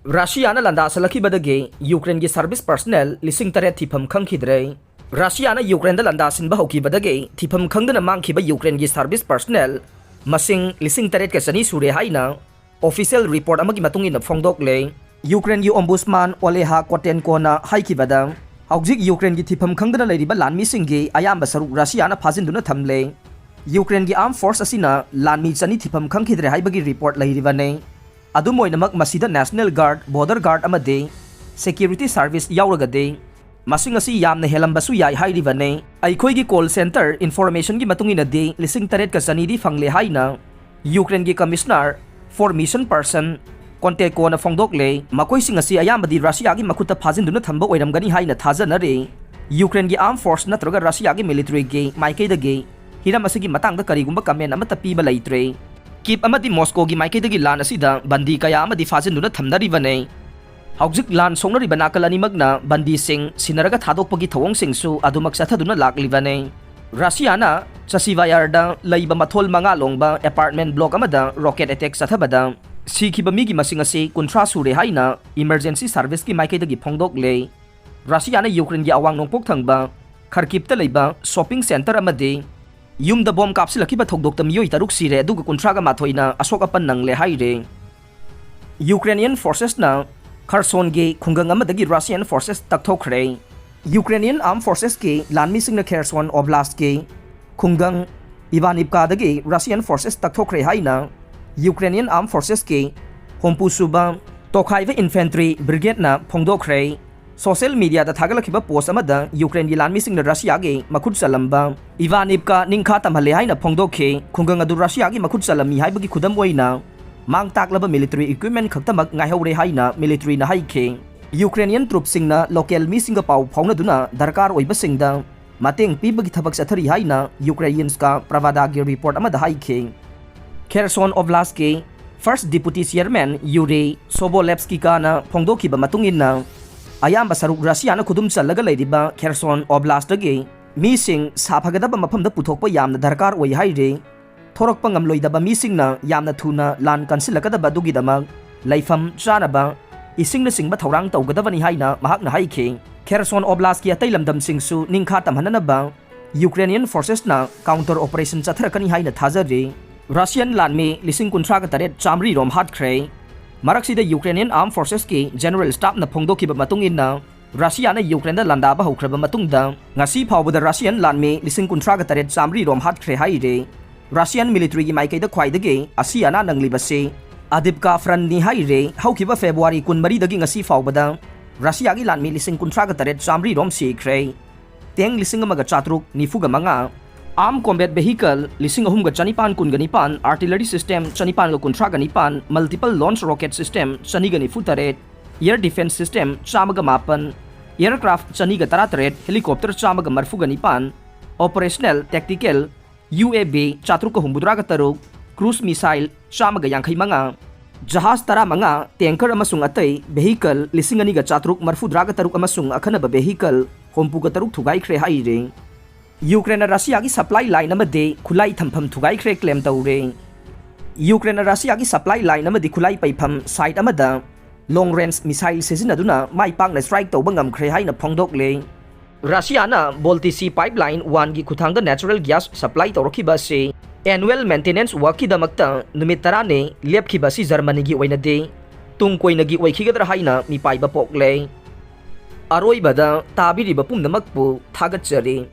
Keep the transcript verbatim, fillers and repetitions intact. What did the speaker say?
ꯔꯁꯤꯌꯥꯅ ꯂꯥꯟꯗꯥꯁꯜꯂꯛꯈꯤꯕꯗꯒꯤ ꯌꯨꯀ꯭ꯔꯦꯟꯒꯤ service personal ꯂꯤꯁꯤꯡ ꯇꯔꯦꯠ ꯊꯤꯐꯝ ꯈꯪꯈꯤꯗ꯭ꯔꯦ꯫ ꯔꯁꯤꯌꯥꯅ ꯌꯨꯀ꯭ꯔꯦꯟꯗ ꯂꯥꯟꯗꯥꯁꯤꯟꯕ ꯍꯧꯈꯤꯕꯗꯒꯤ ꯊꯤꯐꯝ ꯈꯪꯗꯅ ꯃꯥꯡꯈꯤꯕ ꯌꯨꯀ꯭ꯔꯦꯟꯒꯤ ꯁꯔꯚꯤꯁ ꯄꯔꯁꯅꯦꯜ ꯃꯁꯤꯡ ꯂꯤꯁꯤꯡ ꯇꯔꯦꯠꯀ ꯆꯅꯤ ꯁꯨꯔꯦ ꯍꯥꯏꯅ ꯑꯣꯐꯤꯁꯤꯌꯦꯜ ꯔꯤꯄꯣꯔꯠ ꯑꯃꯒꯤ ꯃꯇꯨꯡ ꯏꯟꯅ ꯐꯣꯡꯗꯣꯛꯂꯦ꯫ ꯌꯨꯀ꯭ꯔꯦꯟꯒꯤ ꯑꯣꯝꯕꯨꯁꯃꯥꯟ ꯑꯣꯂꯦꯍꯥ ꯀꯣꯇꯦꯟꯀꯣꯅ ꯍꯥꯏꯈꯤꯕꯗ, ꯍꯧꯖꯤꯛ ꯌꯨꯀ꯭ꯔꯦꯟꯒꯤ ꯊꯤꯐꯝ ꯈꯪꯗꯅ ꯂꯩꯔꯤꯕ ꯂꯥꯟꯃꯤꯁꯤꯡꯒꯤ ꯑꯌꯥꯝꯕ ꯁꯔꯨꯛ ꯔꯁꯤꯌꯥꯅ ꯐꯥꯖꯤꯟꯗꯨꯅ ꯊꯝꯂꯦ꯫ ꯌꯨꯀ꯭ꯔꯦꯟꯒꯤ ꯑꯥꯔꯝ ꯐꯣꯔꯁ ꯑꯁꯤꯅ ꯂꯥꯟꯃꯤ ꯆꯅꯤ ꯊꯤꯐꯝ ꯈꯪꯈꯤꯗ꯭ꯔꯦ ꯍꯥꯏꯕꯒꯤ ꯔꯤꯄꯣꯔꯠ ꯂꯩꯔꯤꯕꯅꯤ꯫ ꯑꯗꯨꯝ ꯑꯣꯏꯅꯃꯛ, ꯃꯁꯤꯗ ꯅꯦꯁꯅꯦꯜ ꯒꯥꯔꯗ, ꯕꯣꯔꯗꯔ ꯒꯥꯔꯗ ꯑꯃꯗꯤ ꯁꯦꯀ꯭ꯌꯨꯔꯤꯇꯤ ꯁꯥꯔꯚꯤꯁ ꯌꯥꯎꯔꯒꯗꯤ ꯃꯁꯤꯡ ꯑꯁꯤ ꯌꯥꯝꯅ ꯍꯦꯜꯂꯝꯕꯁꯨ ꯌꯥꯏ ꯍꯥꯏꯔꯤꯕꯅꯤ꯫ ꯑꯩꯈꯣꯏꯒꯤ ꯀꯣꯜ ꯁꯦꯟꯇꯔ ꯏꯟꯐꯣꯔꯃꯦꯁꯟꯒꯤ ꯃꯇꯨꯡ ꯏꯟꯅꯗꯤ ꯂꯤꯁꯤꯡ ꯇꯔꯦꯠꯀ ꯆꯅꯤꯗꯤ ꯐꯪꯂꯦ ꯍꯥꯏꯅ ꯌꯨꯀ꯭ꯔꯦꯟꯒꯤ ꯀꯃꯤꯁꯅꯔ ꯐꯣꯔ ꯃꯤꯁꯟ ꯄꯔꯁꯟ ꯀꯣꯟꯇꯦꯀꯣꯅ ꯐꯣꯡꯗꯣꯛꯂꯦ꯫ ꯃꯈꯣꯏꯁꯤꯡ ꯑꯁꯤ ꯑꯌꯥꯝꯕꯗꯤ ꯔꯁꯤꯌꯥꯒꯤ ꯃꯈꯨꯠꯇ ꯐꯥꯖꯤꯟꯗꯨꯅ ꯊꯝꯕ ꯑꯣꯏꯔꯝꯒꯅꯤ ꯍꯥꯏꯅ ꯊꯥꯖꯅꯔꯤ꯫ ꯌꯨꯀ꯭ꯔꯦꯟꯒꯤ ꯑꯥꯔꯝ ꯐꯣꯔꯁ ꯅꯠꯇ꯭ꯔꯒ ꯔꯁꯤꯌꯥꯒꯤ ꯃꯤꯂꯤꯇꯔꯤꯒꯤ ꯃꯥꯏꯀꯩꯗꯒꯤ ꯍꯤꯔꯝ ꯑꯁꯤꯒꯤ ꯃꯇꯥꯡꯗ ꯀꯔꯤꯒꯨꯝꯕ ꯀꯃꯦꯟ ꯑꯃꯠꯇ ꯄꯤꯕ ꯂꯩꯇ꯭ꯔꯦ꯫ ꯀꯤꯞ ꯑꯃꯗꯤ ꯃꯣꯁꯀꯣꯒꯤ ꯃꯥꯏꯀꯩꯗꯒꯤ ꯂꯥꯟ ꯑꯁꯤꯗ ꯕꯟꯗꯤ ꯀꯌꯥ ꯑꯃꯗꯤ ꯐꯥꯖꯤꯟꯗꯨꯅ ꯊꯝꯅꯔꯤꯕꯅꯤ꯫ ꯍꯧꯖꯤꯛ ꯂꯥꯟ ꯁꯣꯛꯅꯔꯤꯕ ꯅꯥꯀꯜ ꯑꯅꯤꯃꯛꯅ ꯕꯟꯗꯤꯁꯤꯡ ꯁꯤꯟꯅꯔꯒ ꯊꯥꯗꯣꯛꯄꯒꯤ ꯊꯧꯑꯣꯡꯁꯤꯡꯁꯨ ꯑꯗꯨꯃꯛ ꯆꯠꯊꯗꯨꯅ ꯂꯥꯛꯂꯤꯕꯅꯤ꯫ ꯔꯁꯤꯌꯥꯅ ꯆꯁꯤꯚꯥꯌꯥꯔꯗ ꯂꯩꯕ ꯃꯊꯣꯜ ꯃꯉꯥ ꯂꯣꯡꯕ ꯑꯦꯄꯥꯔꯠꯃꯦꯟ ꯕ꯭ꯂꯣꯛ ꯑꯃꯗ ꯔꯣꯀꯦꯠ ꯑꯦꯇꯦꯛ ꯆꯠꯊꯕꯗ ꯁꯤꯈꯤꯕ ꯃꯤꯒꯤ ꯃꯁꯤꯡ ꯑꯁꯤ ꯀꯨꯟꯊ꯭ꯔꯥ ꯁꯨꯔꯦ ꯍꯥꯏꯅ ꯏꯃꯔꯖꯦꯟꯁꯤ ꯁꯥꯔꯚꯤꯁꯀꯤ ꯃꯥꯏꯀꯩꯗꯒꯤ ꯐꯣꯡꯗꯣꯛꯂꯦ꯫ ꯔꯁꯤꯌꯥꯅ ꯌꯨꯀ꯭ꯔꯦꯟꯒꯤ ꯑꯋꯥꯡ ꯅꯣꯡꯄꯣꯛ ꯊꯪꯕ ꯈꯔꯀꯤꯞꯇ ꯂꯩꯕ ꯁꯣꯄꯤꯡ ꯁꯦꯟꯇꯔ ꯑꯃꯗꯤ ꯌꯨꯝꯗ ꯕꯣꯝ ꯀꯥꯞꯁꯤꯜꯂꯛꯈꯤꯕ ꯊꯧꯗꯣꯛꯇ ꯃꯤꯑꯣꯏ ꯇꯔꯨꯛ ꯁꯤꯔꯦ, ꯑꯗꯨꯒ ꯀꯨꯟꯊ꯭ꯔꯥꯒ ꯃꯥꯊꯣꯏꯅ ꯑꯁꯣꯛ ꯑꯄꯟ ꯅꯪꯂꯦ ꯍꯥꯏꯔꯦ꯫ ꯌꯨꯀ꯭ꯔꯦꯅꯤꯌꯟ ꯐꯣꯔꯁꯦꯁꯅ ꯈꯔꯁꯣꯟꯒꯤ ꯈꯨꯡꯒꯪ ꯑꯃꯗꯒꯤ ꯔꯁꯤꯌꯟ ꯐꯣꯔꯁꯦꯁ ꯇꯛꯊꯣꯛꯈ꯭ꯔꯦ꯫ ꯌꯨꯀ꯭ꯔꯦꯅꯤꯌꯟ ꯑꯥꯔꯝ ꯐꯣꯔꯁꯦꯁꯀꯤ ꯂꯥꯟꯃꯤꯁꯤꯡꯅ ꯈꯦꯔꯁꯣꯟ ꯑꯣꯕ꯭ꯂꯥꯁꯀꯤ ꯈꯨꯡꯒꯪ ꯏꯚꯥꯅꯤꯞꯀꯥꯗꯒꯤ ꯔꯁꯤꯌꯟ ꯐꯣꯔꯁꯦꯁ ꯇꯛꯊꯣꯛꯈ꯭ꯔꯦ ꯍꯥꯏꯅ ꯌꯨꯀ꯭ꯔꯦꯅꯤꯌꯟ ꯑꯥꯔꯝ ꯐꯣꯔꯁꯦꯁꯀꯤ ꯍꯨꯝꯐꯨꯁꯨꯕ ꯇꯣꯈꯥꯏꯕ ꯏꯟꯐꯦꯟꯇ꯭ꯔꯤ ꯕ꯭ꯔꯤꯒꯦꯗꯅ ꯐꯣꯡꯗꯣꯛꯈ꯭ꯔꯦ꯫ ꯁꯣꯁꯤꯌꯦꯜ ꯃꯤꯗꯤꯌꯥꯗ ꯊꯥꯒꯠꯂꯛꯈꯤꯕ ꯄꯣꯁ ꯑꯃꯗ ꯌꯨꯀ꯭ꯔꯦꯟꯒꯤ ꯂꯥꯟꯃꯤꯁꯤꯡꯅ ꯔꯁꯤꯌꯥꯒꯤ ꯃꯈꯨꯠ ꯆꯜꯂꯝꯕ ꯏꯚꯥꯅꯤꯞꯀꯥ ꯅꯤꯡꯈꯥ ꯇꯝꯍꯜꯂꯦ ꯍꯥꯏꯅ ꯐꯣꯡꯗꯣꯛꯈꯤ꯫ ꯈꯨꯡꯒꯪ ꯑꯗꯨ ꯔꯁꯤꯌꯥꯒꯤ ꯃꯈꯨꯠ ꯆꯜꯂꯝꯃꯤ ꯍꯥꯏꯕꯒꯤ ꯈꯨꯗꯝ ꯑꯣꯏꯅ ꯃꯥꯡ ꯇꯥꯛꯂꯕ ꯃꯤꯂꯤꯇꯔꯤ ꯏꯀ꯭ꯋꯤꯞꯃꯦꯟ ꯈꯛꯇꯃꯛ ꯉꯥꯏꯍꯧꯔꯦ ꯍꯥꯏꯅ ꯃꯤꯂꯤꯇꯔꯤꯅ ꯍꯥꯏꯈꯤ꯫ ꯌꯨꯀ꯭ꯔꯦꯅꯤꯌꯟ ꯇ꯭ꯔꯨꯞꯁꯤꯡꯅ ꯂꯣꯀꯦꯜ ꯃꯤꯁꯤꯡꯒ ꯄꯥꯎ ꯐꯥꯎꯅꯗꯨꯅ ꯗꯔꯀꯥꯔ ꯑꯣꯏꯕꯁꯤꯡꯗ ꯃꯇꯦꯡ ꯄꯤꯕꯒꯤ ꯊꯕꯛ ꯆꯠꯊꯔꯤ ꯍꯥꯏꯅ ꯌꯨꯀ꯭ꯔꯦꯌꯤꯟꯁꯀ ꯄ꯭ꯔꯚꯥꯗꯥꯒꯤ ꯔꯤꯄꯣꯔꯠ ꯑꯃꯗ ꯍꯥꯏꯈꯤ꯫ ꯈꯦꯔꯁꯣꯟ ꯑꯣꯕ꯭ꯂꯥꯁꯀꯤ ꯐꯥꯔꯁ ꯗꯤꯄꯨꯇꯤ ꯆꯤꯌꯔꯃꯦꯟ ꯌꯨꯔꯤ ꯁꯣꯕꯣꯂꯦꯞꯁꯀꯤꯀꯥꯅ ꯐꯣꯡꯗꯣꯛꯈꯤꯕ ꯃꯇꯨꯡ ꯏꯟꯅ, ꯑꯌꯥꯝꯕ ꯁꯔꯨꯛ ꯔꯁꯤꯌꯥꯅ ꯈꯨꯗꯨꯝ ꯆꯜꯂꯒ ꯂꯩꯔꯤꯕ ꯈꯦꯔꯁꯣꯟ ꯑꯣꯕ꯭ꯂꯥꯁꯇꯒꯤ ꯃꯤꯁꯤꯡ ꯁꯥꯐꯒꯗꯕ ꯃꯐꯝꯗ ꯄꯨꯊꯣꯛꯄ ꯌꯥꯝꯅ ꯗꯔꯀꯥꯔ ꯑꯣꯏ ꯍꯥꯏꯔꯤ꯫ ꯊꯣꯔꯛꯄ ꯉꯝꯂꯣꯏꯗꯕ ꯃꯤꯁꯤꯡꯅ ꯌꯥꯝꯅ ꯊꯨꯅ ꯂꯥꯟ ꯀꯟꯁꯤꯜꯂꯛꯀꯗꯕ ꯑꯗꯨꯒꯤꯗꯃꯛ ꯂꯩꯐꯝ ꯆꯥꯅꯕ ꯏꯁꯤꯡꯅꯆꯤꯡꯕ ꯊꯧꯔꯥꯡ ꯇꯧꯒꯗꯕꯅꯤ ꯍꯥꯏꯅ ꯃꯍꯥꯛꯅ ꯍꯥꯏꯈꯤ꯫ ꯈꯦꯔꯁꯣꯟ ꯑꯣꯕ꯭ꯂꯥꯁꯀꯤ ꯑꯇꯩ ꯂꯝꯗꯝꯁꯤꯡꯁꯨ ꯅꯤꯡꯈꯥ ꯇꯝꯍꯟꯅꯅꯕ Ukrainian forcesꯅ counter operation ꯆꯠꯊꯔꯛꯀꯅꯤ ꯍꯥꯏꯅ ꯊꯥꯖꯔꯤ꯫ Russian ꯂꯥꯟꯃꯤ ꯂꯤꯁꯤꯡ ꯀꯨꯟꯊ꯭ꯔꯥꯒ ꯇꯔꯦꯠ ꯆꯥꯃꯔꯤ ꯔꯣꯝ ꯍꯥꯠꯈ꯭ꯔꯦ꯫ ꯃꯔꯛꯁꯤꯗ Ukrainian Armed Forcesꯀꯤ General Staffꯅ ꯐꯣꯡꯗꯣꯛꯈꯤꯕ ꯃꯇꯨꯡ ꯏꯟꯅ, Russiaꯅ Ukraineꯗ ꯂꯥꯟꯗꯥꯕ ꯍꯧꯈ꯭ꯔꯕ ꯃꯇꯨꯡꯗ, ꯉꯁꯤ ꯐꯥꯎꯕꯗ Russian ꯂꯥꯟꯃꯤ ꯂꯤꯁꯤꯡ ꯀꯨꯟꯊ꯭ꯔꯥꯒ ꯇꯔꯦꯠ ꯆꯥꯃꯔꯤ ꯔꯣꯝ ꯍꯥꯠꯈ꯭ꯔꯦ ꯍꯥꯏꯔꯦ꯫ Russian militaryꯒꯤ ꯃꯥꯏꯀꯩꯗ ꯈ꯭ꯋꯥꯏꯗꯒꯤ ꯑꯁꯤ ꯑꯅꯥ ꯅꯪꯂꯤꯕꯁꯤ Avdiivka Frontꯅꯤ ꯍꯥꯏꯔꯦ꯫ ꯍꯧꯈꯤꯕ February ꯀꯨꯟꯃꯔꯤꯗꯒꯤ ꯉꯁꯤ ꯐꯥꯎꯕꯗ Russiaꯒꯤ ꯂꯥꯟꯃꯤ ꯂꯤꯁꯤꯡ ꯀꯨꯟꯊ꯭ꯔꯥꯒ ꯇꯔꯦꯠ ꯆꯥꯃꯔꯤ ꯔꯣꯝ ꯁꯤꯈ꯭ꯔꯦ꯫ Tank ꯂꯤꯁꯤꯡ ꯑꯃꯒ ꯆꯥꯇ꯭ꯔꯨꯛ ꯅꯤꯐꯨꯒ ꯃꯉꯥ, Armed Combat Vehicle ꯂꯤꯁꯤꯡ ꯑꯍꯨꯝꯒ ꯆꯅꯤꯄꯥꯟ ꯀꯨꯟꯒ ꯅꯤꯄꯥꯟ, Artillery System ꯆꯅꯤꯄꯥꯟꯒ ꯀꯨꯟꯊ꯭ꯔꯥꯒ ꯅꯤꯄꯥꯟ, Multiple Launch Rocket System ꯆꯅꯤꯒ ꯅꯤꯐꯨ ꯇꯔꯦꯠ, Air Defense System ꯆꯥꯝꯃꯒ ꯃꯥꯄꯟ, Aircraft ꯆꯅꯤꯒ ꯇꯔꯥ ꯇꯔꯦꯠ, Helicopter ꯆꯥꯝꯃꯒ ꯃꯔꯤꯐꯨꯒ ꯅꯤꯄꯥꯟ, Operational Tactical UAV ꯆꯥꯇ꯭ꯔꯨꯛꯀ ꯍꯨꯝꯐꯨꯇꯔꯥꯒ ꯇꯔꯨꯛ, Cruise Missile ꯆꯥꯝꯃꯒ ꯌꯥꯡꯈꯩ ꯃꯉꯥ, ꯖꯍꯥꯖ ꯇꯔꯥꯃꯉꯥ, tanker ꯑꯃꯁꯨꯡ ꯑꯇꯩ vehicle ꯂꯤꯁꯤꯡ ꯑꯅꯤꯒ ꯆꯥꯇ꯭ꯔꯨꯛ ꯃꯔꯤꯐꯨꯇꯔꯥꯒ ꯇꯔꯨꯛ ꯑꯃꯁꯨꯡ ꯑꯈꯟꯅꯕ vehicle ꯍꯨꯝꯐꯨꯒ ꯇꯔꯨꯛ ꯊꯨꯒꯥꯏꯈ꯭ꯔꯦ ꯍꯥꯏꯔꯤ꯫ Ukraineꯅ Russiaꯒꯤ supply line ꯑꯃꯗꯤ ꯈꯨꯠꯂꯥꯏ ꯊꯝꯐꯝ ꯊꯨꯒꯥꯏꯈ꯭ꯔꯦ claim ꯇꯧꯔꯦ꯫ Ukraineꯅ Russiaꯒꯤ supply line ꯑꯃꯗꯤ ꯈꯨꯠꯂꯥꯏ ꯄꯩꯐꯝ site ꯑꯃꯗ long range missile ꯁꯤꯖꯤꯟꯅꯗꯨꯅ ꯃꯥꯏ ꯄꯥꯛꯅ strike ꯇꯧꯕ ꯉꯝꯈ꯭ꯔꯦ ꯍꯥꯏꯅ ꯐꯣꯡꯗꯣꯛꯂꯦ꯫ Russiaꯅ Baltic Sea Pipeline Oneꯒꯤ ꯈꯨꯠꯊꯥꯡꯗ natural gas supply ꯇꯧꯔꯛꯈꯤꯕ ꯑꯁꯤ annual maintenance workꯀꯤꯗꯃꯛꯇ ꯅꯨꯃꯤꯠ ꯇꯔꯥꯅꯤ ꯂꯦꯞꯈꯤꯕ ꯑꯁꯤ Germanyꯒꯤ ꯑꯣꯏꯅꯗꯤ ꯇꯨꯡ ꯀꯣꯏꯅꯒꯤ ꯑꯣꯏꯈꯤꯒꯗ꯭ꯔꯥ ꯍꯥꯏꯅ ꯃꯤꯄꯥꯏꯕ ꯄꯣꯛꯂꯦ꯫ ꯑꯔꯣꯏꯕꯗ ꯇꯥꯕꯤꯔꯤꯕ ꯄꯨꯝꯅꯃꯛꯄꯨ ꯊꯥꯒꯠꯆꯔꯤ꯫